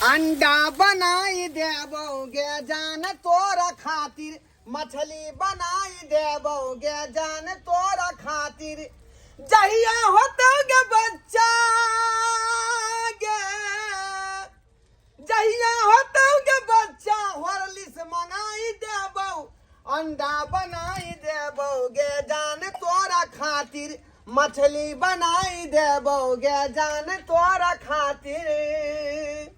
अंडा बनाई देबौ गे जान तोरा खातिर, मछली बनाई देबौ गे जान तोरा खातिर। जहिया होतौ गे बच्चा गे, जहिया होतौ गे बच्चा, हॉर्लिक्स मंगाई देबौ, अंडा बनाई देबौ गे जान तोरा खातिर, मछली बनाई देबौ गे जान तोरा खातिर।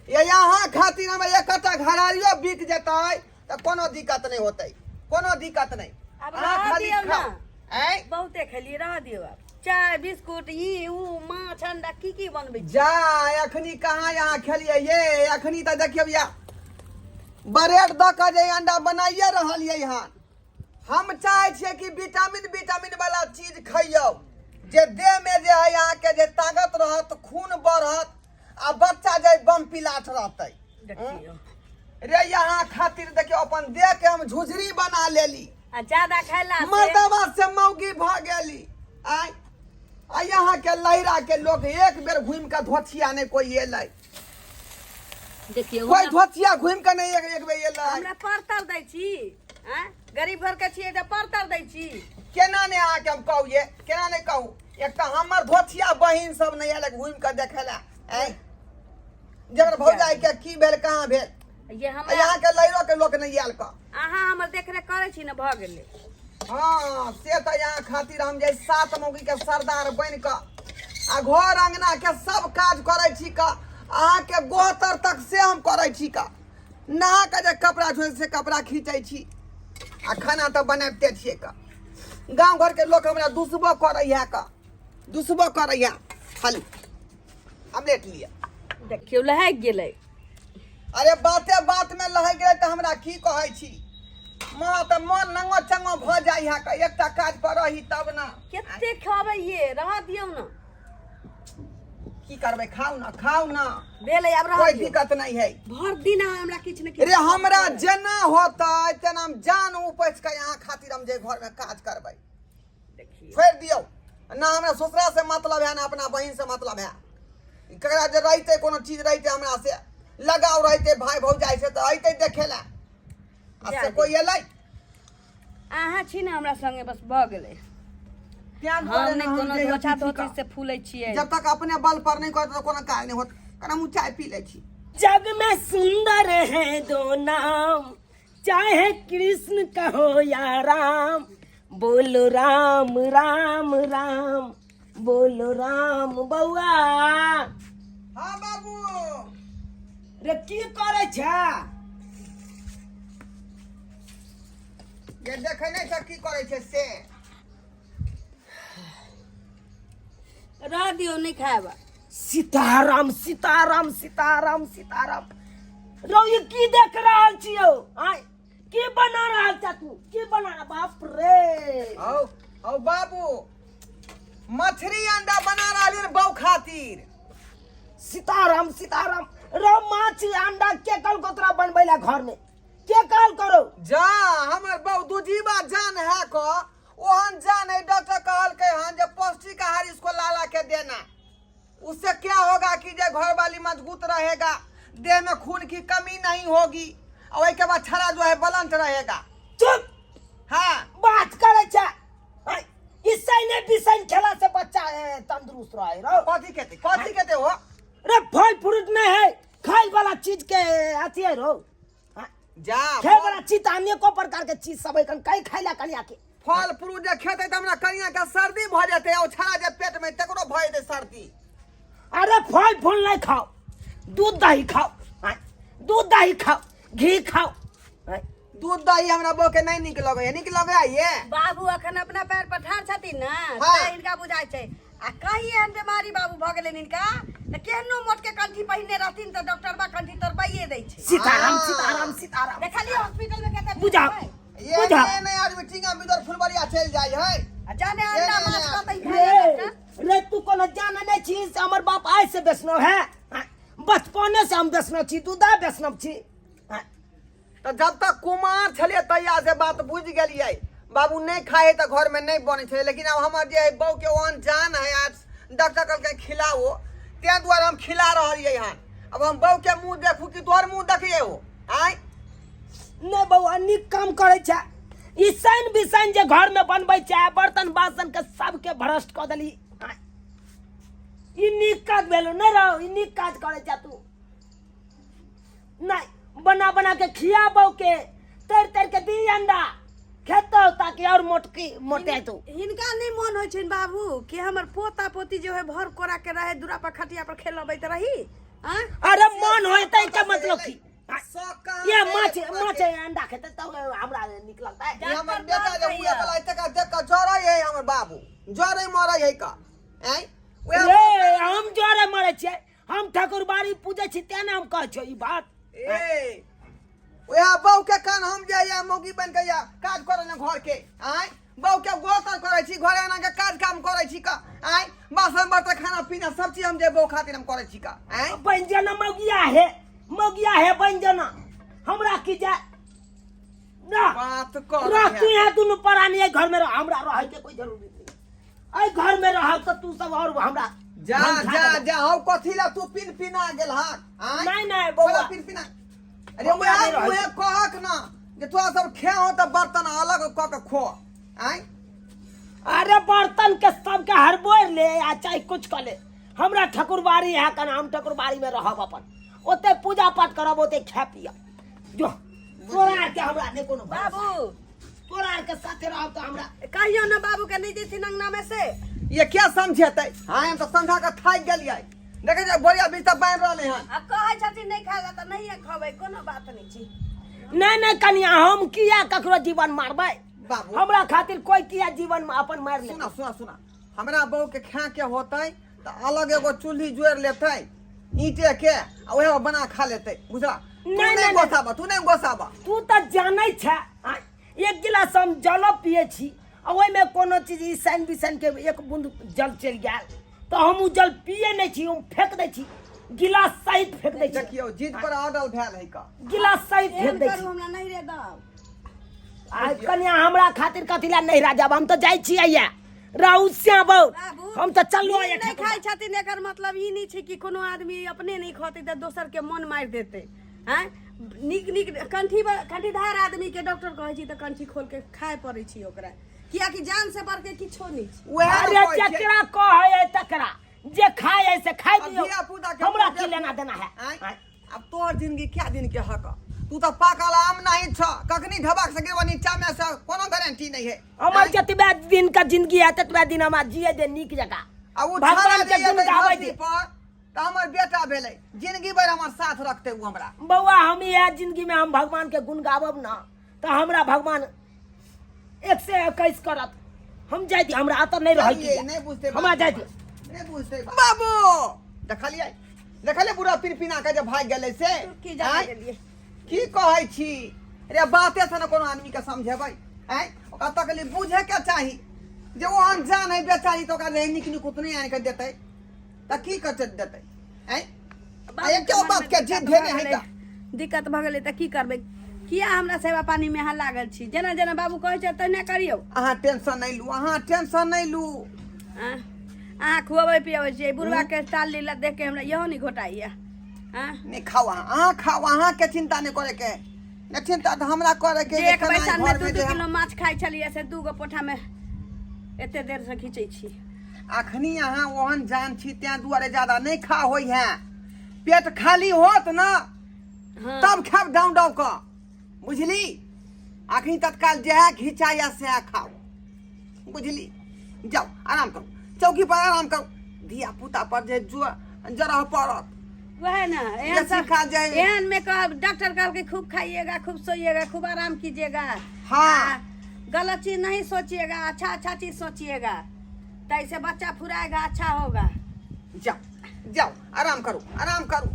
ये यहाँ खातिर हम एकटा घरारियो बिक जेतै तऽ कोनो दिक्कत नहि होतै, कोनो दिक्कत नहि। आब अहाँ रह खाली दियौ ना। खाउ। आँय? बहुते खेलियै, रह दियौ आब। चाय बिस्कुट ई ऊ माछ अंडा की की बनबै छी? जा अखनी कहाँ यहाँ खेलियै ये, अखनी तऽ देखियौ या ब्रेड दऽ कऽ जे अंडा बनाइए रहलियै हन। हम चाहै छियै कि विटामिन विटामिन वाला चीज खइयौ, जे देह में जे है अहाँके जे ताकत रहत, खून बढ़त आ बच्चा जे बम पिलाट रहतै। देखियौ रे यहाँ खातिर देखियौ अपन देह के हम झुझरी बना लेली। आ ज्यादा खाइला से मर्दवा से मौगी भऽ गेली। आय आ यहाँ के लहरा के लोग एक बेर घूमि के धोथिया नहीं कोई एलै। देखियौ कोई हमरा धोथिया घूमि के नहीं एक बेर एलै। हमरा परतर दै छी? आँय, गरीब घर के छियै तऽ परतर दै छी? केना नहि अहाँके हम कहू ये, केना नहि कहू। एक तऽ हमर धोथिया बहिन सब नहि आयल घूमि के देखै लए। आँय, जकर भौजाई के की भेल कहाँ भेल। ये हमरा यहाँ के लैरो के लोक नहीं आयल का। अहाँ हमर देखरेख करै छी ने, भऽ गेलै। हाँ से तऽ यहाँ खातिर हम जे 7 मौगी के सरदार बनि कऽ आ घर अंगना के सब काज करै छी का, अहाँ के गोहतर तक से हम करै छी का। नहा के जे कपड़ा छोड़ै से कपड़ा खींचै छी आ खाना तऽ बनाबिते छियै का। गाँव घर के लोक हमरा दुसबो करै है का, दुसबो करै है। खाली ऑमलेट लिअ। देखियौ लहकि गेलै। अरे बाते बात में लहकि गेलै तऽ हमरा की कहै छी माँ, तऽ मन नंगो चंगो भऽ जाइ है का। एकटा काज करही तब ना। कते खाबै ये, रह दियौ ना। की करबै, खाउ ना, खाउ ना। भेलै आब रह कोई दियौ। दिक्कत नहीं है। भर दिन अहाँ हमरा किछु ने किछु रे हमरा जेना होतै तेना हम जान उपैछ के यहाँ खातिर हम जे घर में काज करबै। देखियौ। छोड़ि दियौ ना, हमरा ससुरा से मतलब है ना अपना बहिन से मतलब है। ककरा जे रहितै कोनो चीज रहितै हमरा से लगाव रहितै भाई भौजाई से तऽ अइतै देखे ला। आ जा से दे। कोई एलै? अहाँ छी ने हमरा संगे, बस भऽ गेलै। तें हम दुआरे नहि ने हम कोनो जे धोछा अथी छी धोती का। से फूलै छियै। जब तक अपने बल पर नहीं करत तऽ कोनो काज नहीं होत। कना हम चाय पी लै छी। जग में सुंदर है दो नाम, चाहे कृष्ण कहो या राम, बोलो राम राम राम, बोलो राम। बौआ। हाँ बाबू। रे की करै छे? ये देखै नहि छ की करै छै से। रह दियौ, नहि खायब। सीताराम सीताराम सीताराम सीताराम। रौ ये की देख रहल छियौ? आय की बना रहल छ तू, की बना रहा? बाप रे। औ औ बाबू, मछली अंडा बना रहल हन बौ खातिर। सीताराम सीताराम। रौ माछ अंडा के कल कोतरा बनबै ला घर में के कल करो? जा हमर बौ दूजीबा जान है को, ओहन जान है। डॉक्टर कहलकै हन जे पौष्टिक आहार इसको लाला के देना, उससे क्या होगा कि जे घर वाली मजबूत रहेगा, देह में खून की कमी नहीं होगी और के बाद छड़ा जो है बलंत रहेगा। चुप। हाँ। बात करे छे। इससे नहीं बिसन खेला से बच्चा है, तंदुरुस्त रहे रहो। कथी कहते, कथी कहते हो? रे फल फ्रूट नहीं है, खाए वाला चीज के अथी है रो। हाँ। जा, खाए वाला चीज तो अनेको प्रकार के चीज सब है, कई खाए ला कनिया के। फल फ्रूट जे खेते त हमरा कनिया के सर्दी भ जेते, और छड़ा जे पेट में तकरो भ जेते सर्दी। अरे फल फूल नहीं खाओ, दूध दही खाओ। हाँ, दूध दही खाओ, घी खाओ। हाँ। दूध दही हमरा बो के नहीं निक लगे, निक लगे ये। बाबू अखन अपना पैर पर ठाढ़ छथिन ना, हाँ। तें हिनका बुझाइ छै। आ कहीं एहन बीमारी बाबू भऽ गेलनि हिनका तऽ केहनो मोट के कंठी पहिरने रहथिन तऽ डॉक्टरबा कंठी तोड़बाइए दै छै। सीताराम हाँ। सीताराम सीताराम। देखलियै हॉस्पिटल में कते बुझाओ। छै? ये बुझा। नहीं, नहीं, आदमी टींगा बिदर फुलबरिया चलि जाइ है। आ जाने ये अंडा नहीं, माछ नहीं, कतै रे, खाइए डॉक्टर? रे तू कोनो जाने नहीं छी से हमर बाप आइ से वैष्णव है। हाँ, बचपने से हम वैष्णव छी, दूधा वैष्णव छी। हाँ। तऽ जब तक कुमार छलियै तहिया से बात बुझि गेलियै, बाबू नहीं खाए है तऽ घर में नहीं बनै छै। लेकिन आब हमर जे बहू के ओहन जान है, आज डॉक्टर कहलकै खिलाओ, ताहि दुआरे हम खिला रहलियै हन। अब हम बहू के मुंह देखू कि तोहर मुंह देखिए हो आय? नहि बौआ, नीक काम करै छै। ई सैन बिसैन जे घर में बनबै छै, बर्तन बासन के सबके भ्रष्ट कऽ देली। ई नीक काज भेलो नहि रहो? ई नीक काज करै छै तू? नहि, बना बना के खियाबौ के, तर तर के दी अंडा खेतौ ताकि और मोटकी मोटे तू। हिनका नहि मन होइ छनि बाबू कि हमर पोता पोती जे है भर कोरा के रहे, दूरा पर खटिया पर खेलबैत रही। आँ? अरे मन होतै के मतलब की? ये ये माछ माछ अंडा खेतै तब हमरा नीक लगतै। ई हमर बेटा जे हुए वाला है तका देख के जरै है, हमर बाबू जरै मरै है का आय? रे हम जरे मरै छियै, हम ठाकुरबाड़ी पूजै छी, तें ने हम कहै छियौ ई बात। ए वएह बहू के कान हम जे या मौगी बन के या काज करे ने घर के आय, बहू के गोतर करे छी, घर आना के काज काम करे छी का आय, बासन बर्तन खाना पीना सब चीज हम जे बहू खातिर हम करे छी का आय। बन जाना मौगिया है, मौगिया है बन जाना, हमरा की जाय ना। बात कर रह तू यहाँ दुनू प्राणी एहि घर में रह, हमरा रहै के कोई जरूरी नहीं। एहि घर में रहब तऽ तू सब और हमरा जा धन खा जा देबऽ। जा हौ, कथी ला तू पिन पिना गेल हा आय? नहीं, नहीं, बौआ। बड़ा पिन पिना। अरे बौआ वएह नहीं रहै। वएह कहक ना जे तोरा सब खे हो तऽ बर्तन अलग कऽ के खो आय। अरे बर्तन के सबके हरबोर ले आ चाहे कुछ कर ले, हमरा ठाकुरबाड़ी है कन, हम ठाकुरबाड़ी में रहब, अपन ओते पूजा पाठ करब, ओते खा पियब। जो तोरा आर के हमरा नहीं कोनो भरोसा। बाबू तोरा आर के साथे रहब तो हमरा कहियो ना बाबू के नहीं जेथिन अंगना में से। ये क्या समझेतै? हाँ, हम तऽ समझा के थाकि गेलियै। देखै छियै बोरिया बिस्तर बान्हि रहलै हन। आ कहै छथिन नहि खाय ला तऽ नहिए खबै, कोनो बात नहि छै। नहीं नहीं कनिया, हम किया ककरो जीवन मारबै? बाबू। हमरा खातिर कोई किया जीवन में अपन मार ले? सुना सुना सुना, हमरा बहू के खा के होतै तऽ अलग एगो चूल्ही जोड़ि लेतै ईंटे के आ ओहे बना खा लेतै, बुझला? तू नहीं, नहीं नहीं। गोसाबा, तू नहीं गोसाबा। तू तऽ जानै छै, आ, एक गिलास हम जलो पिए छी आ ओहिमे कोनो चीज ई साइन बिसाइन के एक बूंद जल चलि गेल तऽ हम ओ जल पिए नहि छी, हम फेंक दै छी, गिलास सहित फेंक दै छी। देखियौ जिद पर अडल भेल है का। गिलास सहित फेंक एहन दै करू छी। हमरा नहीं रे दाउ। आ कनिया, हमरा खातिर कथी ला नैहरा जाब? हम तऽ जाइ छी आइया रहू श्याबौ। बाबू, हम तऽ चलू ई आइया। नहि खाइ छथिन एकर मतलब ई नहि छै कि कोनो आदमी अपने नहि खतै तऽ दोसर के मन मारि देतै। आँय, नीक नीक कंठी कंठीधार आदमी के डॉक्टर कहै छी तऽ कंठी खोल के खाय पड़ै छै ओकरा, कियाकि जान से बढ़ के किछो नहि छै। उएह ने अरे कहै छियै। जकरा कहै है तकरा, जे खाय है से खाय अब दियौ। धियापुता के हमरा मुँह की देखू। लेना देना है? आँय? आँय? अब तोहर जिंदगी क्या दिन के हक, तू तो पाकल आम नहीं छ, कखनी ढबक से गिरबो नीचा में से कोनो गारंटी नहीं है। हमर आँय? जतबे दिन का जिंदगी है ततबे दिन हमरा जिए दे नीक जकाँ। आ उ भगवान छाड़ा के जे गुण एतै गाबै धरती दे। पर तऽ हमर बेटा भेलै, जिंदगी भरि हमर साथ रखतै उ हमरा। बौआ, हम इएह जिंदगी में हम भगवान के गुण गाबब ना तऽ हमरा भगवान 121 करत। हम जाय दी, हमरा एतऽ नहि रहै चलिए, नहीं बुझते। हमरा जाय दी। नहीं बुझते बाबू। देखलियै देखलियै बुढ़ा पिनपिना के जे भागि गेलै से? की जा आँय? गेलियै? की कहै छी रे, बाते से ने कोनो आदमी के समझेबै? आँय, ओकरा तकलीफ बुझे के चाही जे ओ अनजान है बेचारी, तऽ ओकरा जे नीक निकुत नहि आनि के देतै तऽ की करतै देतै? आँय, आ एके बात के जिद धेने है का? दिक्कत भऽ गेलै तऽ की करबै? किया हमरा सेवा पानी में अहाँ लागल छी? जेना जेना बाबू कहै छै तहिना करियौ। अहाँ टेंशन नहि लू, अहाँ टेंशन नहि लू। आँ? अहाँ खुअबै पिअबै छियै बुढ़वा के, चाल लीला देख के हमरा इहो नहि घोटाइया। आँ? नहि, खाउ अहाँ, अहाँ खाउ, अहाँके चिंता नहि करे के है। नहि, चिंता तऽ हमरा करे के जे है एक जे केना बैसार में घरमे दू जे दू हम किलो माछ खाइ छलियै से 2 गो पोठा में एते देर से खींचै छी। अखनी अहाँ ओहन जान छी तें दुआरे ज्यादा नहि खा होइ है। पेट खाली होत ना हाँ। तब खाब डाउन डाउ कऽ, बुझली? अखनी तत्काल जएह घिचाया सएह खाओ, बुझली? जाओ आराम करू, चौकी पर आराम करू। धिया पुता पर जे जरह पड़त वह ना एहन बेसी सब खा जाए। एहन में कहब डॉक्टर कहल कि खूब खाइएगा, खूब सोइएगा, खूब आराम कीजिएगा। हाँ। आ, गलत चीज नहीं सोचिएगा, अच्छा अच्छा चीज सोचिएगा, तो ऐसे बच्चा फुराएगा, अच्छा होगा। जाओ जाओ आराम करू, आराम करू।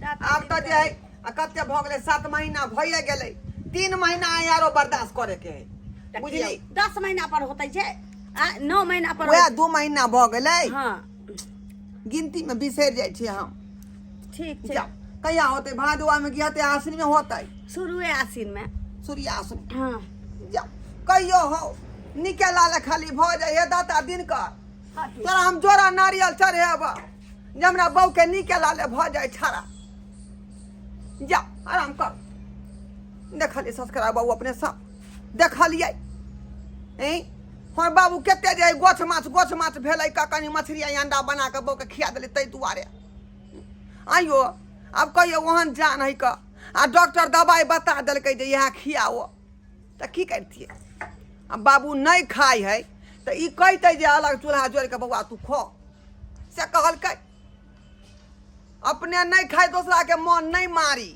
आब तऽ जे है आ कते भऽ गेलै, 7 महीना भइए गेलै, 3 महीना आरो बर्दाश्त करे के है, बुझली? 10 महीना पर होते छै आ 9 महीना पर। वएह 2 महीना भऽ गेलै। हाँ। गिनती में बिसरि जाइ छी हम। ठीक छै। जाओ, कहिया होतै? भादुआ में की होतै, आश्विन में होतै? शुरुए आश्विन में। सूर्य आश्विन। हाँ। जाओ, कहियो हो निके लाल खाली भऽ जाइ हे दाता दिनकर। हाँ, ठीक। तोरा हम जोड़ा नारियल चढ़ेब जे हमरा बहू के नीके लाले भऽ जाइ छाड़ा। जा आराम कर। देखलियै संस्कार बाबू अपने सब देखलियै। ऐं हमर बाबू कते जे गोछ माछ गोछ माछ भेलै क कनि मछली आ अंडा बना कऽ बौके खिया देलै ताहि दुआरे। आइयो आब कहियो ओहन जान है क आ डॉक्टर दबाइ बता देलकै जे इएह खियाओ, तऽ की करितियै? आ बाबू नहि खाइ है तऽ ई कहितै जे अलग चूल्हा जोड़ि कऽ बौआ तू खो, से कहलकै। अपने नहि खाइ दोसराके मन नहि मारी,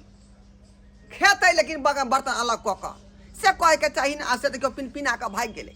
खेतै लेकिन बर्तन अलग कऽ कऽ, से कहैके चाही ने। आ से देखियौ पिन पिना कऽ भागि गेलै।